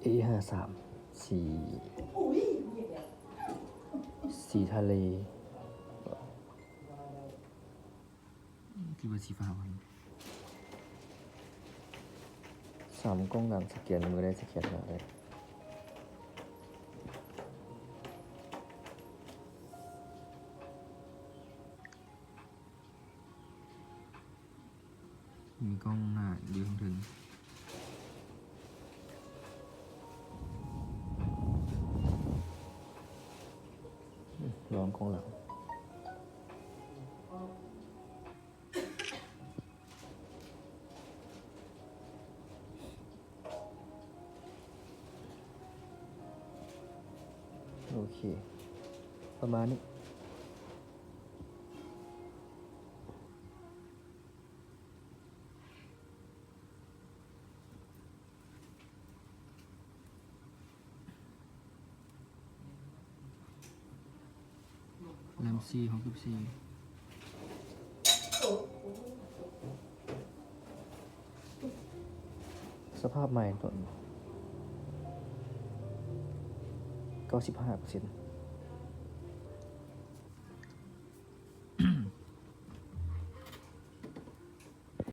ເອຫ້າສາມ ສີ ສີທະເລ ຄິດວ່າສີຟ້າບໍ່? ສາມ ກ້ອງຫຼັງສະແກນມືໄດ້ ສະແກນໜ້າໄດ້. ມີກ້ອງໜ້າຢູ່ຂ້າງເທິງ. ລອງກ້ອງຫຼັງ. ໂອເຄ ປະມານນີ້. ແຣມສີ່ ຫົກສິບສີ່. ສະພາບໃໝ່ຕົວນີ້ ເກົ້າສິບຫ້າເປີເຊັນ.